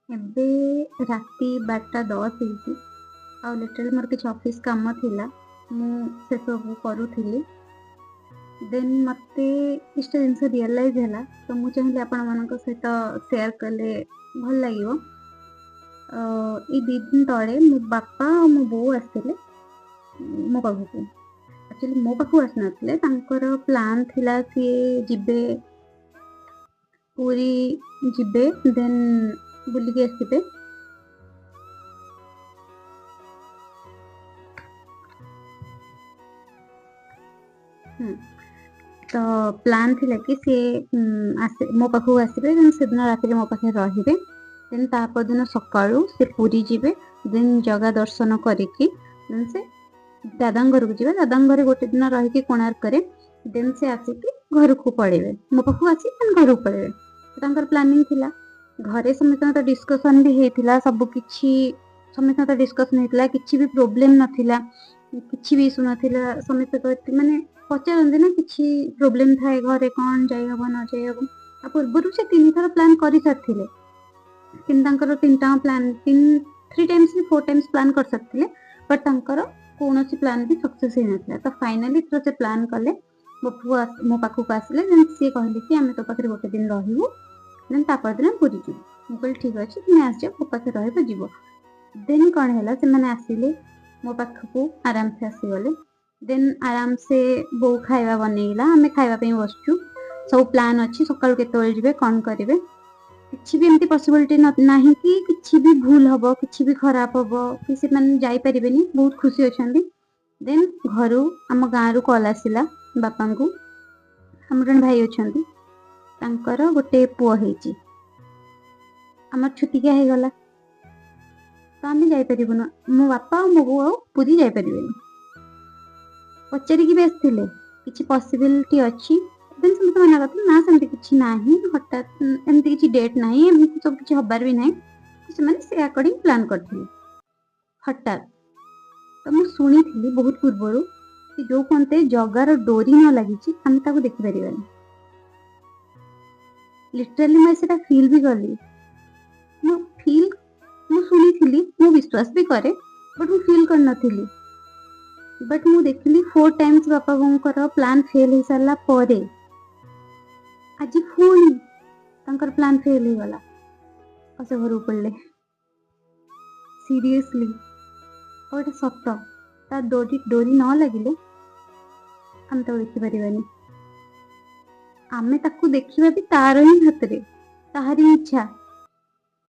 ଏବେ ରାତି 12:10 ହେଇଛି ଆଉ ଲିଟରାଲି ମୋର କିଛି ଅଫିସ୍ କାମ ଥିଲା, ମୁଁ ସେସବୁ କରୁଥିଲି। ଦେନ୍ ମୋତେ କିଛିଟା ଜିନିଷ ରିଅଲାଇଜ୍ ହେଲା, ତ ମୁଁ ଚାହିଁଲି ଆପଣମାନଙ୍କ ସହିତ ସେୟାର କଲେ ଭଲ ଲାଗିବ। ଏଇ 2 ଦିନ ତଳେ ମୋ ବାପା ଆଉ ମୋ ବୋଉ ଆସିଥିଲେ ମୋ ପାଖକୁ। ଆକ୍ଚୁଆଲି ମୋ ପାଖକୁ ଆସିନଥିଲେ, ତାଙ୍କର ପ୍ଲାନ୍ ଥିଲା ସିଏ ଯିବେ ପୁରୀ ଯିବେ, ଦେନ୍ ବୁଲିକି ଆସିବେ। ତ ପ୍ଲାନ୍ ଥିଲା କି ସିଏ ଆସେ ମୋ ପାଖକୁ ଆସିବେ, ଦେନ୍ ସେଦିନ ରାତିରେ ମୋ ପାଖରେ ରହିବେ, ଦେନ୍ ତା ପରଦିନ ସକାଳୁ ସେ ପୁରୀ ଯିବେ, ଦେନ୍ ଜଗା ଦର୍ଶନ କରିକି ଦେନ୍ ସେ ଦାଦାଙ୍କ ଘରକୁ ଯିବେ। ଦାଦାଙ୍କ ଘରେ ଗୋଟେ ଦିନ ରହିକି କୋଣାର୍କରେ ଦେନ୍ ସେ ଆସିକି ଘରକୁ ପଳେଇବେ, ମୋ ପାଖକୁ ଆସି ଦେନ୍ ଘରକୁ ପଳେଇବେ। ତାଙ୍କର ପ୍ଲାନିଂ ଥିଲା। ଘରେ ସମସ୍ତଙ୍କ ତ ଡିସ୍କସନ୍ ବି ହେଇଥିଲା, ସବୁ କିଛି ସମସ୍ତଙ୍କ ତ ଡିସ୍କସନ୍ ହେଇଥିଲା, କିଛି ବି ପ୍ରୋବ୍ଲେମ୍ ନଥିଲା, କିଛି ବି ଇସ୍ୟୁ ନଥିଲା। ସମସ୍ତେ ମାନେ ପଚାରନ୍ତି ନା, କିଛି ପ୍ରୋବ୍ଲେମ୍ ଥାଏ ଘରେ, କ'ଣ ଯାଇହବ ନ ଯାଇହବ। ଆଉ ପୂର୍ବରୁ ସେ 3 ଥର ପ୍ଲାନ୍ କରିସାରିଥିଲେ, କିନ୍ତୁ ତାଙ୍କର 3ଟା ପ୍ଲାନ୍ 3 ଟାଇମ୍ସ କି 4 ଟାଇମ୍ସ ପ୍ଲାନ୍ କରିସାରିଥିଲେ, ବଟ୍ ତାଙ୍କର କୌଣସି ପ୍ଲାନ୍ ବି ସକ୍ସେସ୍ ହେଇନଥିଲା। ତ ଫାଇନାଲି ଥର ସେ ପ୍ଲାନ୍ କଲେ, ମୋ ପାଖକୁ ଆସିଲେ। ଦେନ୍ ସିଏ କହିଲେ କି ଆମେ ତୋ ପାଖରେ ଗୋଟେ ଦିନ ରହିବୁ, ଦେନ୍ ତା ପରଦିନ ପୁରୀ ଯିବୁ। ମୁଁ କହିଲି ଠିକ୍ ଅଛି, ତୁମେ ଆସିଯାଅ, ମୋ ପାଖରେ ରହିବ ଯିବ। ଦେନ୍ କ'ଣ ହେଲା, ସେମାନେ ଆସିଲେ ମୋ ପାଖକୁ, ଆରାମସେ ଆସିଗଲେ। ଦେନ୍ ଆରାମସେ ବୋଉ ଖାଇବା ବନେଇଲା, ଆମେ ଖାଇବା ପାଇଁ ବସିଛୁ। ସବୁ ପ୍ଲାନ୍ ଅଛି, ସକାଳୁ କେତେବେଳେ ଯିବେ କ'ଣ କରିବେ, କିଛି ବି ଏମିତି ପସିବିଲିଟି ନାହିଁ କି କିଛି ବି ଭୁଲ ହବ, କିଛି ବି ଖରାପ ହବ କି ସେମାନେ ଯାଇପାରିବେନି। ବହୁତ ଖୁସି ଅଛନ୍ତି। ଦେନ୍ ଘରୁ ଆମ ଗାଁରୁ କଲ୍ ଆସିଲା ବାପାଙ୍କୁ, ଆମର ଜଣେ ଭାଇ ଅଛନ୍ତି, ତାଙ୍କର ଗୋଟେ ପୁଅ ହେଇଛି। ଆମର ଛୁତିକିଆ ହେଇଗଲା, ତ ଆମେ ଯାଇପାରିବୁନୁ, ମୋ ବାପା ଆଉ ମୋ ବୋଉ ଆଉ ପୁରୀ ଯାଇପାରିବେନି। ପଚାରିକି ବି ଆସିଥିଲେ କିଛି ପସିବିଲିଟି ଅଛି, ଦେନ୍ ସମସ୍ତେ ମନା କରିଥିଲେ ନା ସେମିତି କିଛି ନାହିଁ, ହଠାତ୍ ଏମିତି କିଛି ଡେଟ୍ ନାହିଁ, ଏମିତି ସବୁ କିଛି ହବାର ବି ନାହିଁ। ସେମାନେ ସେ ଆକର୍ଡିଂ ପ୍ଲାନ୍ କରିଥିଲେ। ହଠାତ୍ ତ ମୁଁ ଶୁଣିଥିଲି ବହୁତ ପୂର୍ବରୁ କି ଯୋଉ ପର୍ଯ୍ୟନ୍ତ ଜଗାର ଡୋରି ନ ଲାଗିଛି ଆମେ ତାକୁ ଦେଖିପାରିବାନି। ଲିଟରାଲି ମୁଁ ସେଟା ଫିଲ୍ ବି କଲି। ମୁଁ ଶୁଣିଥିଲି, ମୁଁ ବିଶ୍ୱାସ ବି କରେ, ବଟ୍ ମୁଁ ଫିଲ୍ କରିନଥିଲି। ବଟ୍ ମୁଁ ଦେଖିଲି 4 ଟାଇମ୍ସ ବାପା ବୋଉଙ୍କର ପ୍ଲାନ୍ ଫେଲ୍ ହେଇସାରିଲା ପରେ ଆଜି ପୁଣି ତାଙ୍କର ପ୍ଲାନ୍ ଫେଲ୍ ହେଇଗଲା ଆଉ ସେ ଘରକୁ ପଳେଇଲେ। ସିରିୟସଲି, ଆଉ ଏଇଟା ସତ, ତା ଡୋରି ନ ଲାଗିଲେ ଆମେ ତାକୁ ଦେଖିପାରିବାନି। ଆମେ ତାକୁ ଦେଖିବା ବି ତାର ହିଁ ହାତରେ, ତାହାରି ଇଚ୍ଛା।